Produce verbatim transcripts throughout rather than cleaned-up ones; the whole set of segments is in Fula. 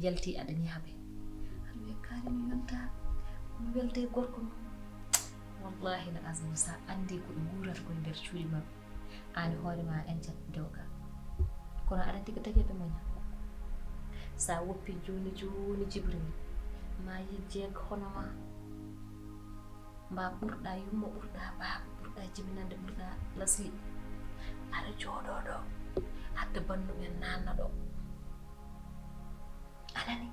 Welti aɗa ñaaɓe. Aɗa wiya kaari mi yonta. Kono welde e gorko mum. Wallahi no Asma, sa andi ko ɓe guurata koye nder cuuɗi maɓɓe. Aan hoore ma en jat dewgal. Kono aɗa andi ko tagi ɓe moña. Sa woppi jooni jooni Jibril, ma yii jeeg hono ma. Mba ɓurɗa yumma, ɓurɗa baaba, ɓurɗa jibinande, ɓurɗa lasli. Aɗa jooɗo ɗo. Hadde banndum en nanna ɗo. A nani?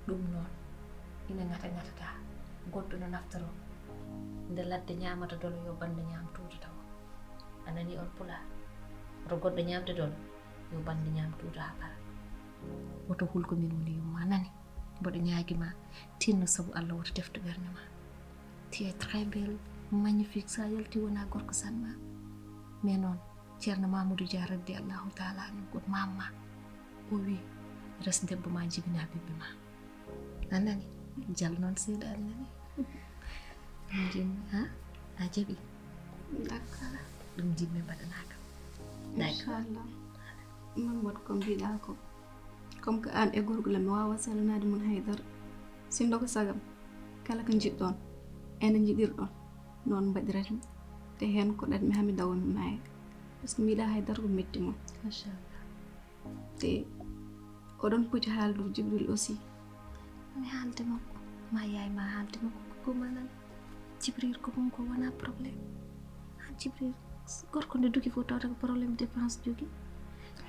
Ɗum noon ina ŋata ŋatata, goɗɗo no naftoro. Nde ladde ñaamata dolo, yo bannda ñaam tuuta tawa. A nani on pulaar? Woto goɗɗo ñaamde dolo, yo bannda ñaam tuuta haa para. Woto hul ko min woni yumma, a nani? Mboɗo ñaagi ma, tinno sabu Allah, woto teftu ɓernde ma. Tu es très belle, magnifique, sa yalti wona gorko sanma. Mais noon, Ceerno Mamadou Dia radiyallahu taala anhu ko mamma. O wi, res debbo ma jibina ɓiɓɓe ma. A nani? Jal noon seeɗa, a nani? Ɗum jinmi, ha? A jaɓi? D'accord. Ɗum jinmi mbaɗanaa kam. D'accord. Inchallah. Min mbaɗ ko mbiɗa ko. Comme que aan e gorko la, mi waawa salanaade mon hay dara. Sinno ko sagam, kala ko njiɗɗon, ene njiɗirɗon, noon mbaɗirat mi. Te heen ko ɗat mi haa mi dawa mi maaya. Parce que mi yiɗaa hay dara ko metti mon. Machallah. Te oɗon poti haaldude Jibril aussi. Mi haalde makko, ma yaay ma haalde makko, ko ma nan. Jibril ko mum ko wona problème. Ha Jibril, gorko nde duki fof tawata ko problème dépense jogi.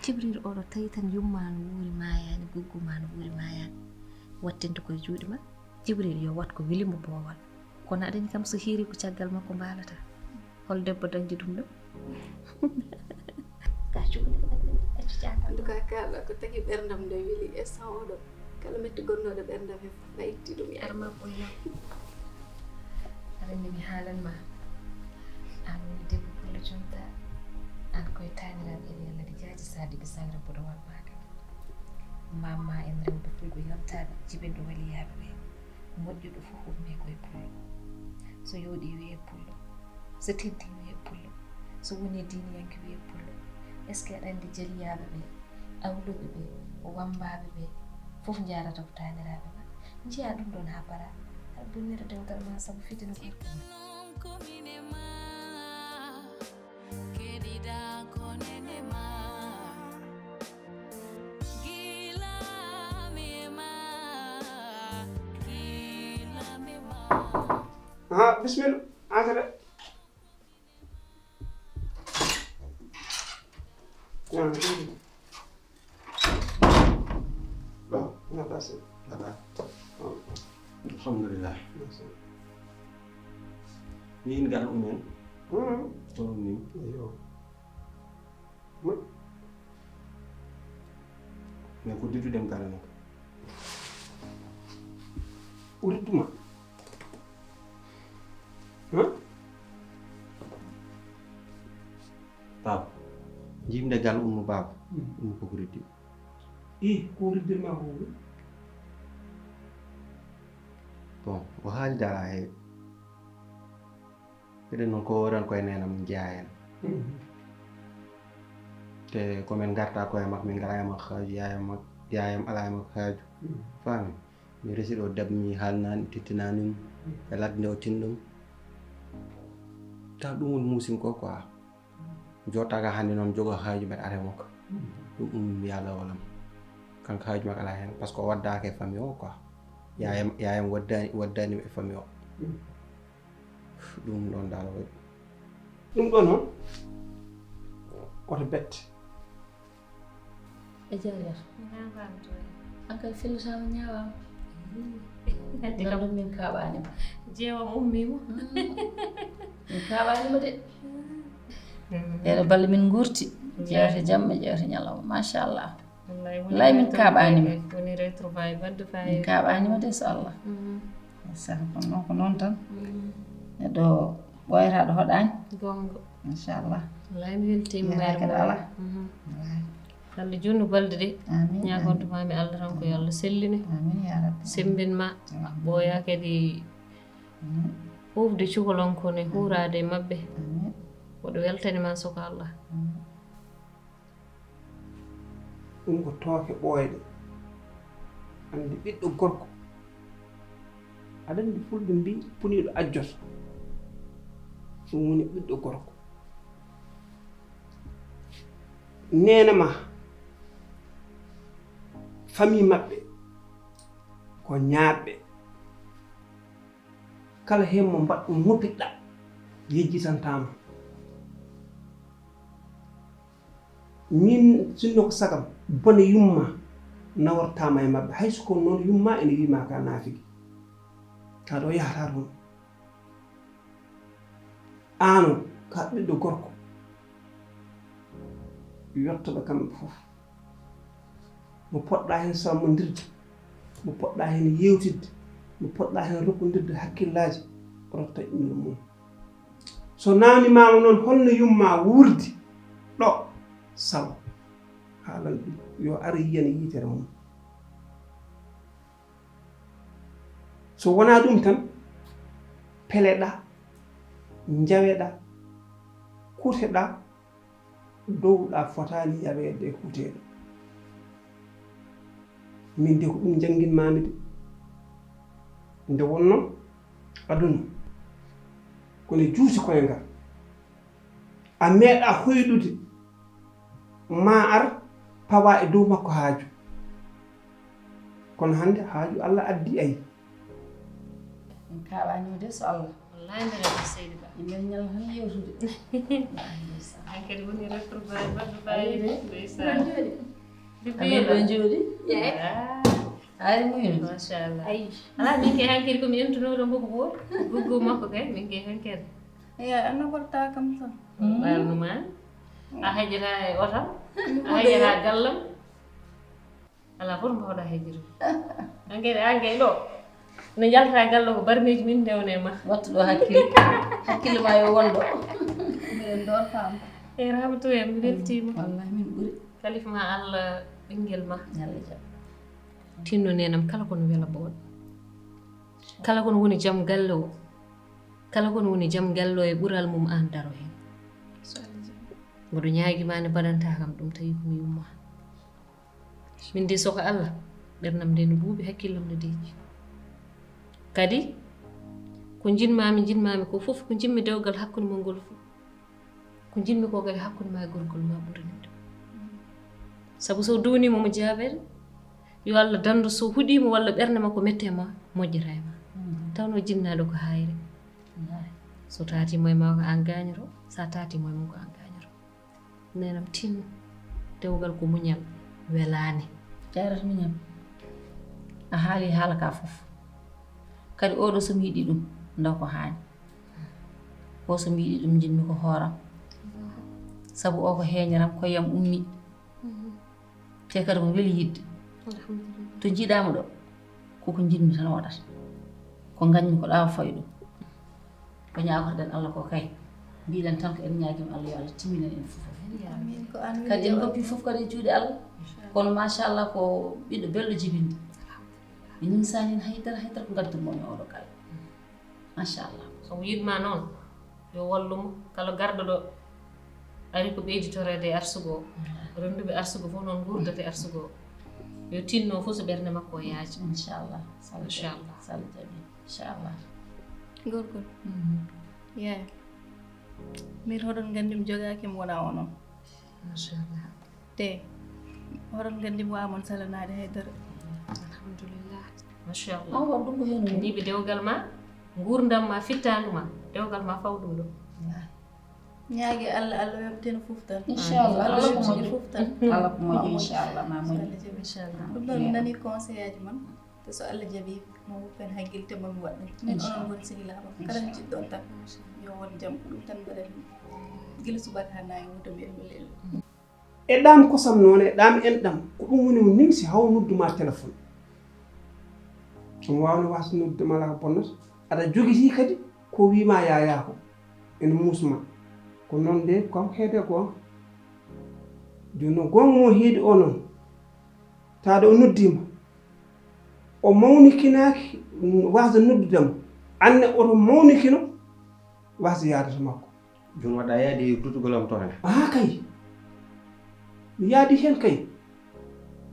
Jibril oɗo tawi tan yumma no wuuri mayaani, guggu ma no wuuri mayaani. Wattinte koye juuɗe ma. Jibril yo wat ko weli mo boowal. Kono aɗa anndi kam so hiiri ko caggal makko mbaalata. Hol debbo dañde ɗum ɗo? Ka cuuɗi, accu caatal. En tout cas, kala ko tagi ɓerndam nde weli e sawɗo. Kala metti gonnooɗo ɓerndam he fof, a itti ɗum yaade. Arma ɓoyna. Aɗa anndi mi haalan ma. Aan woni debbo pullo jonta. Aan koye taaniraaɓe en Yalla ɗi jaaji saadi ɓe sawra mboɗo wal maagal. Mamma en rewɓe fulɓe yontaaɓe, jibinɗo waliyaaɓe ɓe. Moƴƴuɗo fof ummi koye pullo. So yooɗi wiyee pullo. So teddi wiyee pullo. So woni diiniyanke wiyee pullo. Est-ce que aɗa anndi jaliyaaɓe ɓe, awluɓe ɓe, wammbaaɓe ɓe, fof njaarata ko taaniraaɓe ma? Njiyaa ɗum ɗoon haa para. Aɗa bonnira dewgal ma sabu fitina gorko. Keɗiɗa ko nene ma. Gila mema, gila mema. Aha, bismillah. Entrée. Ah, oui. Waaw, nga passé. Voilà. Waaw. Alhamdulillah. Merci. Min gal umen. Hmm. Ko min. Yo. Hmm. Mais ko diddu dem kala nak. Uriduma. Hmm? Baba, jimde gal ummu baba. Hmm. Ummu ko ko riddi. Ih, ko riddirma ko woni? Bon, o haalida ala heewi. Eɗen noon ko oran koye nena min jeyaa heen. Mhm. Te ko min ngarta koye makko, min ngalaa e makko haaju, yaayam makko, yaayam alaa e makko haaju. Mhm. Faami? Mi resi ɗo debbo, mi haalnaani, mi tittinani mo. Mhm. E ladde nde o tinno mi. Taw ɗum woni muusin ko quoi. Jottaaka hannde noon jogo haaju mbaɗa are makko. Mhm. Ɗum ummi mi yaala walam. Kanko haaju makko alaa heen, parce que o waddaaka e famille o quoi. Yaayam, yaayam waddaani, waddaani mo e famille o. Mhm. Ɗum ɗoon daal waɗi. Ɗum ɗo noon, oto bette. E jaajata. Ñaawaama to. An kay fillitaama, ñaawaama. Ii. Ngaddi kam. Ngaddi min kaaɓaani ma. Jeewam ummiima. Mm. Min kaaɓaani ma de. Mm. Ɗeɗo balɗe min nguurti. Wallaahi. Jeewte jamma, jeewte ñalawma. Machallah. Wallaahi, woni wallaahi min rétro kaaɓaani ma. Vibe, woni rétro vibe, wadde fayida. Min kaaɓaani ma de, so Allah. Mm. Saha kono noon ko noon tan. Mm. Neɗɗo ɓooyata ɗo hoɗaani. Goonga. Inchallah. Wallaahi mi weltiima. Yanaaki mbayru kadi mo. Alaa. Mhm. Wallaahi. Allah juutnu balɗe ɗe. Amiin, ñaagonto amiin. Maami Allah tan ko yo Allah sellinu. Amiin, ya Rabbi. Semmbin ma. Amiin. Ɓooya kadi. Amiin. Uufde cukalon kon e huuraade e maɓɓe. Amiin. Woɗo weltani ma soko Allah. Amiin. Ɗum ko tooke ɓooyɗe. Anndi ɓiɗɗo gorko, aɗa anndi fulɓe mbii puniiɗo ajjoto. Ɗum woni ɓiɗɗo gorko. Neene ma, famii maɓɓe ko ñaaɓɓe. Kala heen mo mbaɗ-, mo mopitɗa, yejjitantaama. Min sinno ko sagam, bone yumma nawortaama e maɓɓe. Hay so ko noon yumma ene wiima ka naafigi. Ka ɗo yahata toon. Aano ka ɓiɗɗo gorko. Yottoɓe kamɓe fof. Mo poɗɗa heen salmondirde, mo poɗɗa heen yeewtidde, mo poɗɗa heen rokkondirde hakkillaaji, rokta innde mum. So naamnimaama noon, holno yumma wuurdi ɗo, salo. Haalan ɗum, yo ar yiyan yitere mum. So wonaa ɗum tan, peleɗa, njaweɗa, kuteɗa, dowɗa fotaani yaweede e kuteeɗo. Min de ko ɗum njannginmaami de. Nde wonnoo aduna ko ne juuti koye ngal. A meeɗa hoyɗude, ma ar pawa e dow makko haaju. Kono hannde haaju Allah addi ay. En kaaɓaani de so Allah. Wallaay mbeɗa ko seydi ba. Mbeɗa ñalla tan yewtude. Hankadi woni retrouvaille baɗɗo fayida. Ndeysaan. Bibbiɗo jooɗi. Ari muyno. Machallah. Ala min kay hankadi komi entunoɗo mbo ko boor. Guggu makko kay min kay hankadi. Eya anno gorta kam tan. Ɓalnuma. A hejjata e otam. A hejjata gallam. Alaa fof mbawɗaa hejjirde. Engrais engrais ɗo. No njaltata e galle ko barmeeji min ndewna e ma. Wattu ɗo hakkille. Hakkille ma yo won ɗo. Miɗen ndortaama. E Ramatu en mi weltiima. Wallahi min ɓuri. Kalif ma Allah ɓinngel ma. Allah jaɓ. Tinno nenam kala kono wela booɗo. Kala kono woni jam galle o. Kala kono woni jam galle o e ɓural mum aan daro heen. Mboɗo ñaagi ma ne mbaɗanta kam ɗum tawi ko mi yumma. Min de soko Allah ɓernam nde no ɓuuɓi hakkillam no deeƴi. Kadi ko njiɗmami njiɗmami ko fof ko njiɗmi dewgal hakkunde mon ngol fof ko njiɗmi ko kadi hakkunde ma e gorgol ma ɓuranimde. Sabu so duwnima mo jaabere yo Allah dandu so huɗimo walla ɓernde makko mette ma moƴƴata e ma. Tawno jinnaɗo ko hayre. So tatimo e ma ko an gañoto sa tatimo e mum ko an gañoto. Nenam tinno dewgal ko muñal welaani. Jarata miñam a haali haala ka fof kadi oɗo somi yiɗi ɗum ndaw ko haani o somi yiɗi ɗum jiɗmi ko hooram sabu o ko heeñaram ko yam ummi te kadi mo weli yiɗde to jiiɗama ɗo koko jiɗmi tan waɗata ko gañmi ko ɗawa fawi ɗum Ko ñaagotoɗen Allah ko kay mbiɗen tan ko en ñaagima Allah yo Allah timminen en fof kadi en goppi fof kadi e juuɗe Allah kono machallah ko ɓiɗɗo belɗo jibinde mi nimsani hen haydara haydara ko gaddunomi oɗo kala machallah somo yiɗma noon yo wallumo kala garɗo ɗo ari ko ɓeyditoreede e arsugo o rennduɓe arsugo fof noon nguurdata e arsugo o yo tinno fof so ɓernde makko o yaaji inchallah inchallah sala jaɓi inchallah gorgol yaaya min hoɗon nganndi mi jogaaki mi wona onon machallah te hoɗon nganndi mi waamon salanaade hay dara alhamdulillah machallah awa ɗum ko heno ndiɓe dewgal ma nguurdam ma fittaandu ma dewgal ma faw ɗum ɗo ñaagi allah allah weɓteno fof tan inchallah allah ko moƴƴo fof tan allah ko moƴƴo inchallah ma moƴƴo inchallah ɗum ɗon mi nani conseil aji mon te so allah jaɓi mo wuppen hakkille te momi waɗ ɗum min onon ngoni sehilaama kala no jiɗɗon tan yo won jam ko ɗum tan mbaɗen gila subaka ha naange wuto mbiyen mi lello e ɗam kosam noon e ɗam enɗam ko ɗum woni mo nimsi haw nodduma téléphone omo wawno wasde noddude mala ko bonnata aɗa jogiti kadi ko wima yaya ko ene musma ko noon de kam heede goonga jooni noon goonga mo heedi o noon taade o noddima o mawnikinaaki wasde noddudemo anne oto mawnikino wasde yaade to makko Jooni waɗa yaadi e duutugol am to hene. Aha kay. Mi yaadi heen kay.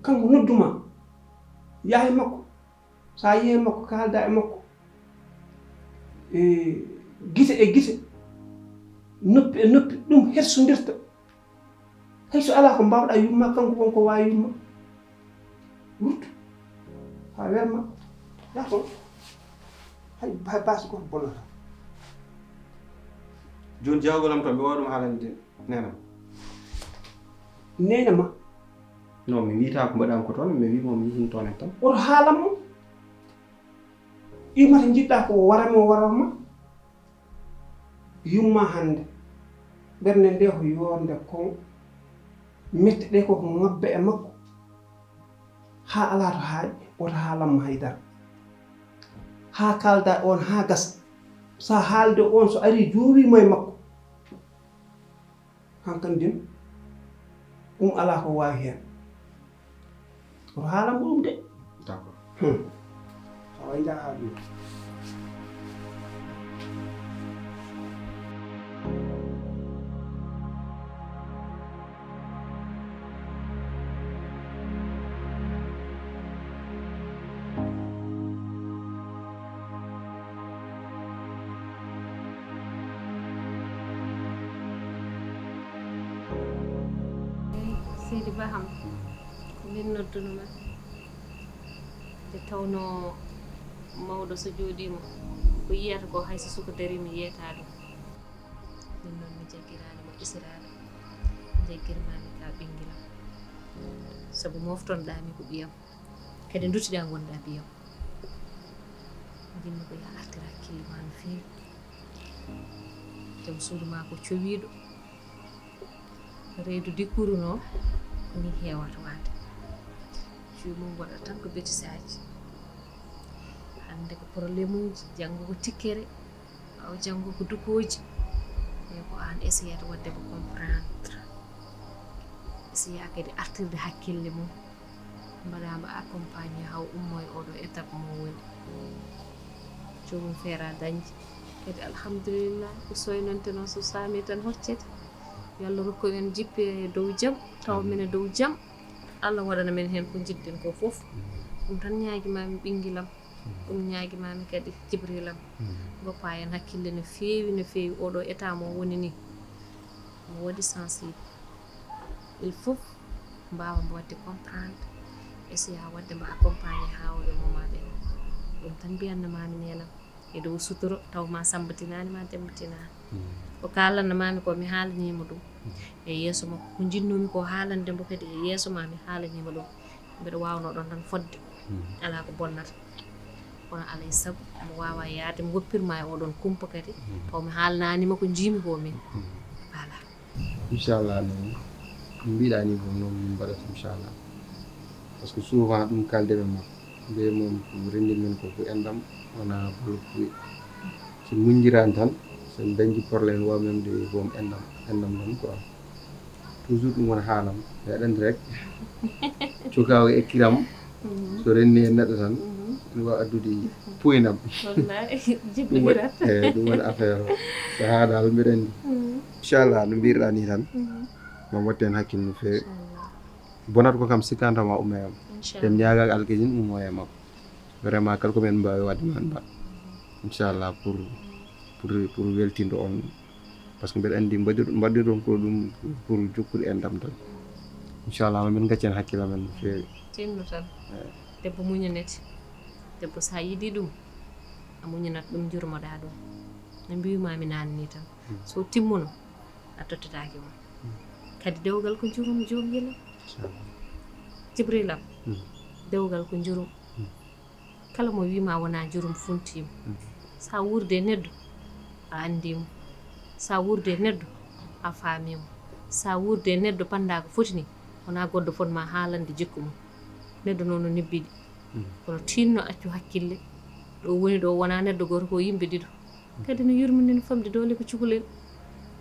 Kanko nodduma. Yaha e makko. So a yehi e makko, kaalda e makko, e gite e gite, noppi e noppi, ɗum hersondirta. Hay so alaa ko mbaawɗaa yumma, kanko won ko waawi yumma. Ruttu haa werma. Yaa toon. Hay ba-, baasi gooto bonnata. Jooni jawgol am toon, mi wawa ɗum haalande neene ma. Neene ma? Non, mi wiyata ko mbaɗaami ko toon, mi wiyi mo mi yihin toon en tan. Woto haalan mo. Immata njiɗɗaa ko wara mo, wara ma. Yumma hannde. Ɓernde nde ko yoorde kon. Mette ɗe ko ko ŋabbe e makko. Haa alaa to haaɗi, woto haalan mo haydara. Haa kaalda on haa gasa. So haalde on so ari joowiima e makko. Hankandi ɗum alaa ko waawi heen. Woto haalan mo ɗum de. D'accord. Hmm. Awa, njaha haa ɗum. Seydi Ba, ham ko min noddunoma. Nde tawnoo mawɗo so jooɗiima, ko yiyata ko hay so suka dariima yiyataa ɗum. Min noon mi jaggiraani mo kisiraaɗo, jaggirmaami ka ɓinngel am. Sabu moftonɗaa mi ko ɓiyam, kadi nduttiɗaa ngonɗaa biyam. Njiɗmi ko yo a artir hakkille ma no feewi. Jom suudu ma ko cowiiɗo. Reedu dikkuru noon, ko nii heewata waɗde. Joomum waɗa tan ko betisaaji. Hannde ko problème uji, janngo ko tikkere, ɓaawo janngo ko dukooji. Mais ko aan essayata waɗde mo comprendre. Essaya kadi artirde hakkille mum. Mbaɗaama accompagné haa o ummoo e oɗo étape mo woni. Joomum feera dañde. Kadi alhamdulillah, ko soynonte noon so saami tan hoccete. Yo Allah rokku en jippe e dow jam, tawa min e dow jam. Allah waɗana men heen ko njiɗɗen ko fof. Ɗum tan ñaagimaami ɓinngilam. Ɗum ñaagimaami kadi Jibril am. Ngoppa en hakkille no feewi, no feewi. Oɗo état mo woni ni, mo waɗi sensible. Il faut mbaawa mbo waɗde comprendre, essaya waɗde mbo accompagné haa o e moment ɓe. Ɗum tan mbiyannamaami neenam. E dow suturo, taw ma Samba tinaani, ma Demba tinaani. Ko kaalannamaami ko, mi haalaniima ɗum. E yeeso makko, ko njiɗnoomi ko haalande mbo kadi e yeeso ma, mi haalaniima ɗum. Mbeɗa waawnoo ɗoon tan fotde. Alaa ko bonnata. Kono alaa e sago, mo waawa yahde, mo woppirma e oɗon kumpa kadi. Taw mi haalanaanima ko njiimi ko min. Voilà. Inchallah, no mbiɗa ni, ko noon min mbaɗata, inchallah. Parce que souvent ɗum kalde men makko. Mbe moom ko renndi men ko, ko enɗam, wona bolo kuwe. So min njirani tan, so min dañji problème, wa même de boom enɗam, enɗam ɗam quoi. Toujours ɗum wona haalam, eɗen rek. Cukaawo e kiram. So renni e neɗɗo tan, ene waawi addude puynam. Wallahi. Ɗum woni, eyi, ɗum woni affaire o. So haa dal mbiɗa anndi. Inchallah, no mbiɗa ni tan, ma watte heen hakkille no feewi. Bonata ko kam sikkanta ma umme am. Inchallah. Ten ñaaga alkejin ummo e makko. Vraiment, kala ko men mbaawi waɗde, men mbaɗa. Inchallah, pour, pour, pour weltindo on. Parce que mbeɗa anndi mbaɗir-, mbaɗirɗon ko ɗum pour jokkude enɗam tan. Inchallah, ma min ngaccu heen hakkille amen no feewi. Tinno tan. Eyi. Debbo muñanete. Debbo, so a yiɗi ɗum, a muñanat ɗum, njurmoɗaa ɗum. No mbiimaami naane ni tan. So timmuno, a tottataake mo. Kadi dewgal ko njurum, joom yila. Inchallah. Jibril am, dewgal ko njurum. Kala mo wiima wona njurum, funtiima. Sa wuurde e neɗɗo, a anndii mo. Sa wuurde e neɗɗo, a faamii mo. Sa wuurde e neɗɗo, pannda ko foti ni, wona goɗɗo fotma haalande jikku mum. Neɗɗo noon no nebbiɗi. Kono tinno, accu hakkille. Ɗo woni ɗo wona neɗɗo gooto, ko yimɓe ɗiɗo. Kadi no yurmini, no famɗi, doole ko cukalel.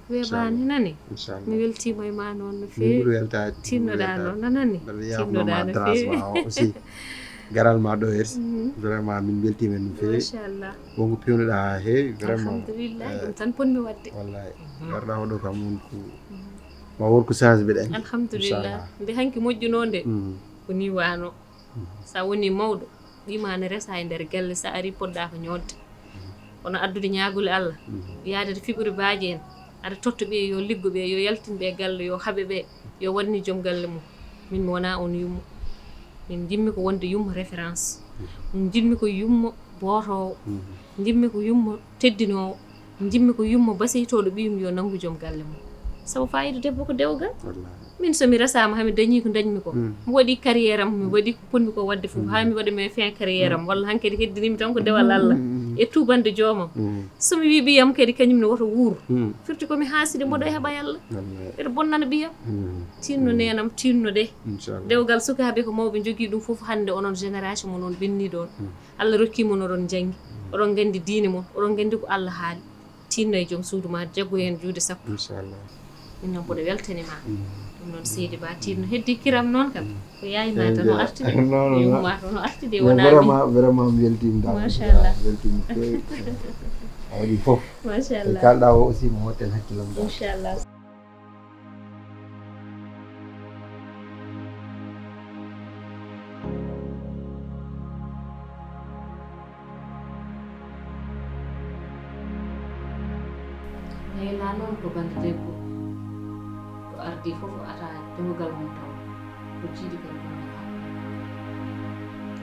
Weeɓaani, nani? Inchallah. Mi weltiima e ma noon no feewi. Min ɓuri weltaade. Tinnoɗaa noon, nanani? Mbaɗa yaafno ma, tinnoɗaa no feewi. Ma aussi. Garal ma ɗo heri. Vraiment, min mbeltiima no feewi. Machallah. Wonko peewnoɗaa haa heewi, vraiment. Alhamdulillah, eh, ɗum tan ponmi waɗde. Wallahi. Garɗaa oɗo kam won ko, ma won ko change mbiɗa anndi. Alhamdulillah. Inchallah. Nde hanki moƴƴunoo nde, ko nii waano. Sa woni mawɗo, ɓiy ma ne resa e nder galle, sa ari poɗɗa ko ñoodde. Kono addude ñaagule Allah, yaade to fiɓori baaje en, aɗa totta ɓiye yo liggo ɓe, yo yaltin ɓe galle, yo haɓe ɓe, yo waɗni joom galle mum. Min mi wona on yumma. Min njimmi ko wonde yumma référence. Min njimmi ko yumma bootoowo. Njimmi ko yumma teddinoowo. Njimmi ko yumma basiytooɗo ɓiyum yo nanngu joom galle mum. Sabu faayiida debbo ko dewgal. Min so mi resaama, hami dañi ko dañmi ko. Mi waɗi carrière am, mi waɗi ko potmi ko waɗde fof. Haa mi waɗa mes fin carrière am. Walla hankadi heddinimi tan ko dewal Allah. E tuubande joomam. So mi wii ɓiyam kadi kañum ne woto wuur. Firti ko mi haaside mboɗo e heɓa Allah. Eɗo bonnana ɓiyam. Tinno neenam, tinno de. Dewgal sukaaɓe ko mawɓe njogii ɗum fof hannde onon génération mo noon ɓenniiɗo on. Allah rokkii mon oɗon njanngi. Oɗon nganndi diine mon, oɗon nganndi ko Allah haali. Tinno e joom suudu ma, jaggu heen juuɗe sappo. Inchallah. Min noon mboɗo weltani ma. Ɗum noon seydi ba tinno heddi kiram noon kam. Ko yaay ma tan o artide. Yumma tan o artide wona. Vraiment, vraiment mi weltima dal. Machallah. Weltima feewi. A waɗi fof. Machallah. Kalɗa o aussi mo hotten hakkilam dal. Inchallah. Leyla noon ko bannde debbo, ko ardi fof o ata dewgal mum taw ko jiidi kadi ɗum.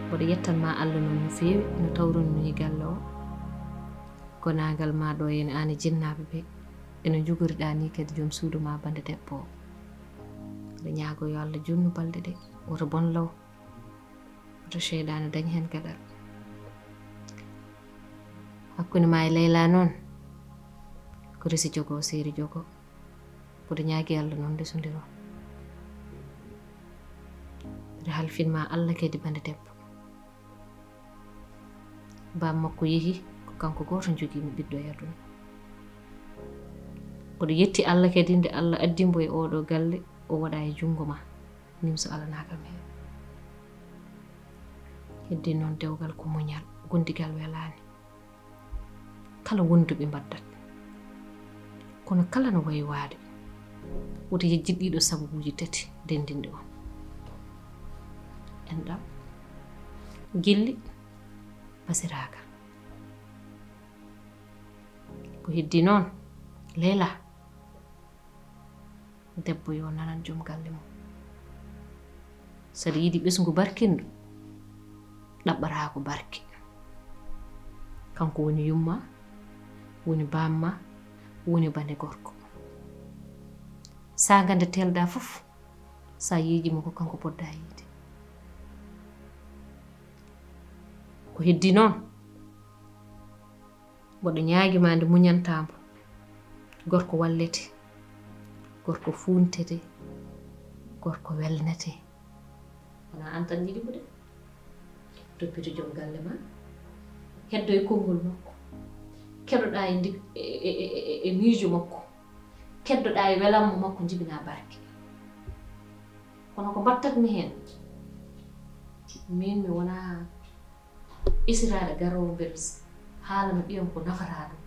Mboɗo yettan ma Allah noon no feewi no tawrunmi galle o. Gonagal ma ɗo ene an e jinnaaɓe ɓe ene njogoriɗa ni kadi joom suudu ma bannde debbo o. Mboɗo ñaago yo Allah junnu balɗe ɗe woto bon law. Woto seyɗaane dañ heen gaɗal. Hakkunde ma e Leyla noon ko resi jogo seeri jogo. Mboɗo ñaagi Allah noon ndesondiron. Mboɗo halfin ma Allah kadi bannde debbo. Baam makko yehi ko kanko gooto jogiimi ɓiɗɗo e aduna. Mboɗo yetti Allah kadi nde Allah addi mbo e oɗo galle o waɗa e junngo ma. Nimso alanaa kam heen. Heddi noon dewgal ko muñal, gondigal welaani. Kala wonduɓe mbaɗdat. Kono kala no wayi waade. Woto yejjit ɗiɗo sababuuji tati denndinɗi on. Enɗam, gilli, basiraagal. Ko heddi noon, Leyla. Debbo yo nanan joom galle mum. Saɗa yiɗi ɓesngu barkinɗo, ɗaɓɓata ko barke. Kanko woni yumma, woni bamma, woni bane gorko. Saanga nde teelɗa fof, sa yeeƴimo ko kanko poɗɗa yiide. Ko heddi noon, mboɗo ñaagi ma nde muñanta mbo. Gorko wallete, gorko fuuntete, gorko welnete. Wona an tan yiɗi mo de. Toppito joom galle ma, heddo e konngol makko. Keɗoɗa e ndi-, e, e, e, e, e miijo makko. Keddoɗa e welammo makko, jibina barke. Kono ko mbattatmi heen, min mi wona isiraɗo garoowo mbeɗa s-, haalana ɓiyam ko nafata ɗum.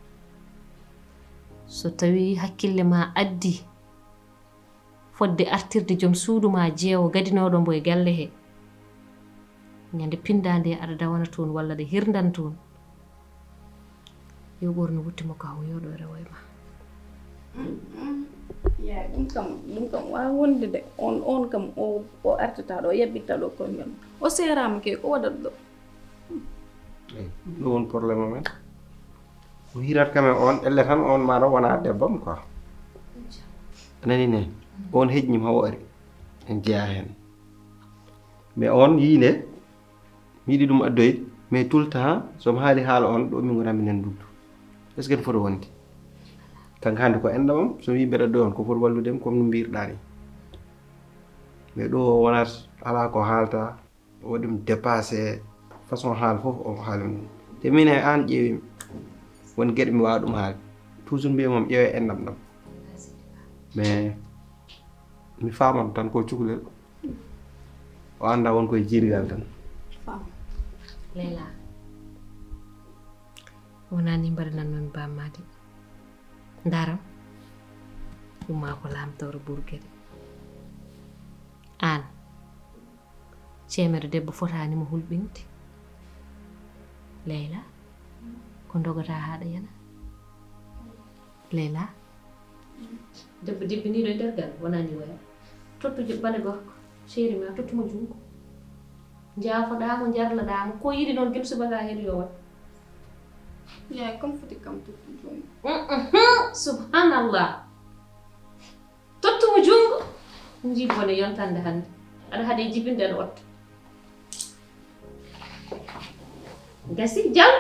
So tawi hakkille ma addi fodde artirde joom suudu ma jeewo gadinooɗo mbo e galle he, ñande pinda nde aɗa dawana toon walla ɗe hirdan toon, yo ɓorno wutte makko haw yoɗo rewo e ma. Ya, ɗum kam, ɗum kam waawa wonde de. On, on kam, o, o artata ɗo, o yaɓɓitta ɗo koñol. O seeraama kay, ko waɗata ɗo? Eyi, ɗum woni problème amen. O hirat kam e on, elle tan on maɗa wona debbam quoi. A nani ne? On heƴnima haw ari. En jeya hen. Mais on yii nde, mi yiɗi ɗum addoyde, mais tout le temps, somo haali haala on, ɗo min gonami nan duddu. Est-ce que en foti wonde? Kanko hannde ko enɗam am, so mi yii mbeɗa addoya on, ko foti wallude mi, comme no mbirɗa ni. Mais ɗo wonat, ala ko haalta, o waɗi mi dépassé, façon haala fof o haali mi. Te min e an ƴeewimi, won geɗe mi waawa ɗum haali. Toujours mbiyamam ƴeewe enɗam ɗam. Mais mi faman tan ko cukalel. O annda won koye jiidigal tan. Leyla, wona ni mbaɗanannomi bamma de. Ndaram, ɗum ma ko laamtoro burgere. Aan, Teemere debbo fotaani mo hulɓinde. Leyla, ko ndogataa haa ɗa yana? Leyla? Debbo dibbiniiɗo e nder galle, wonaa ni waya. Tottu je-, bane gorko, chéri ma, tottu mo junngo. Njaafoɗaa mo, njarlaɗaa mo, ko yiɗi noon gila subaka heen yo waɗ. Yaay, kam foti kam tottu junngo. Mm, mm, subhanallah. Tottu mo junngo. Njii bone yontande hannde. Aɗa haɗe jibinde aɗa otta. Gasi jam.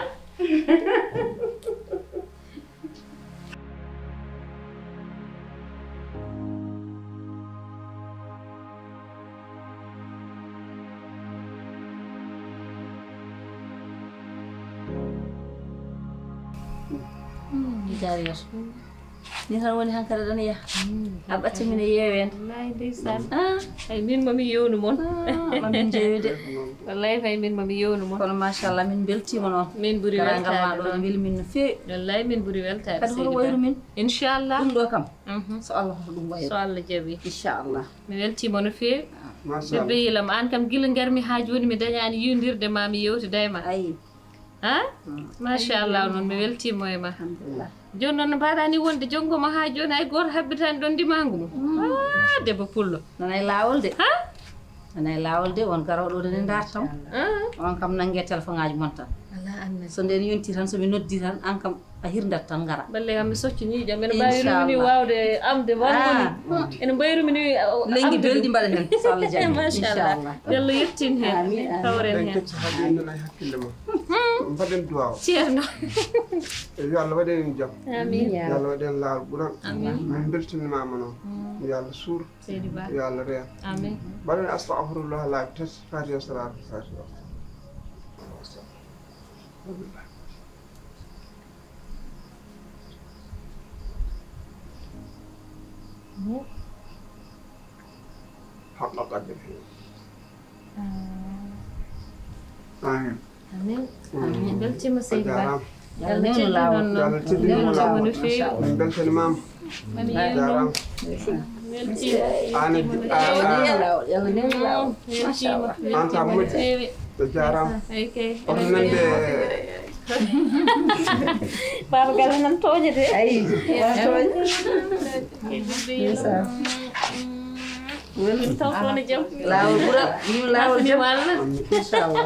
Jariyat. Ni tan woni hankadi ɗon yaha. A ɓacci min e yeewen. Wallaay ndeysaan. Ah, ay min mami yewnu mon. Ah, mamin jeeyude. Wallaay fay min mami yewnu mon. Kono machallah min beltima noon. Min ɓuri weltaade noon. Weli min no feewi. Wallaay min ɓuri weltaade. Kadi hoto wayru min. Inchallah. Ɗum ɗo kam. Mhm. So Allah hoto ɗum wayru. So Allah jaɓi. Inchallah. Mi weltima no feewi. Machallah. Bébé Yilam, an kam gila ngarmi haa jooni mi dañaani yiwdirde ma mi yewtida e ma. Ayi. Ha? Machallah, noon mi weltiima e ma. Alhamdulillah. Jooni noon no mbaɗaa ni wonde jonngo ma haa jooni hay gooto habbitaani ɗoon ndimaangu mum. Ah, debbo pullo. Nana e laawol de. Ha? Nana e laawol de, won garooɗo ɗo ne ndaartam. Ah. On kam nannge téléphone ŋaaji mon tan. Alaa annabi. So ndeen yonti tan, so mi noddi tan, an kam a hirdat tan ngara. Balle kam mi socci ñiiƴam, ene mbaawi ɗum ni waawde amde won woni. Ene mbayru mi ni. Lengi belɗi mbaɗa heen, so Allah jaɓi. Machallah. Inchallah. Yo Allah yettin heen. Amin, amin. Kawren heen. Kecci haa jooni nana e hakkille ma. Mbaɗen duwaaw. Ceerno. Yo Allah waɗen en jam. Amin. Yo Allah waɗen laawol ɓural. Amin. Min mbeltinimaama noon. Yo Allah suur. Seydi Ba. Yo Allah reen. Amin. Mbaɗen astagfirullah laabi tati, Fatiha, salaatul Fatiha. Haqqa qadrihi. Amin. Amin. Amin. Beltima Seydi Ba. Yalla teddinama. Yalla teddinama no feewi. Min beltanimaama. Mami yewnoo. Weltiima. Weltiima no feewi. Yalla newndu laawol. Yalla newndu laawol. Weltiima. An kam moƴƴi. A jaaraama. Eey kay. Oto nande. Baaba galle nan tooña de. Ayi, wona tooña. Ndeysaan. Welɗum taw ko wona jam. Laawol ɓural, min laawol jam. Machallah. Inchallah.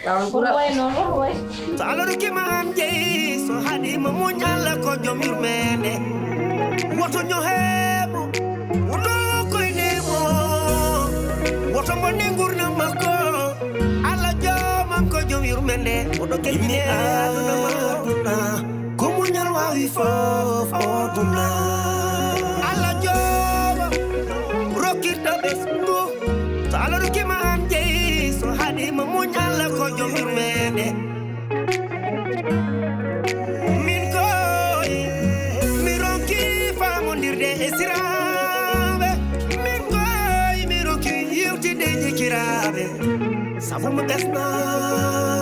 Laawol ɓural. Way noon, on way. So Allah rokkiima aan jeyi, so haɗiima muñ, Allah ko joom yurmeende. Woto ñoheemo, woto koyneemo, woto bonne nguurndam makko. Allah joomam ko joom yurmeende, oɗo keƴini aduna ma aduna. Ko muñal waawi fof o duna. Allah joomam rokkirta ɓesngu. So Allah rokkiima aan jeyi, so haɗiima muñ, Allah ko joom yurmeende. Min koy, mi ronki faamondirde e siraaɓe. Min koy, mi ronki yewtinde e jikiraaɓe. Sabu mo ɓesnaa.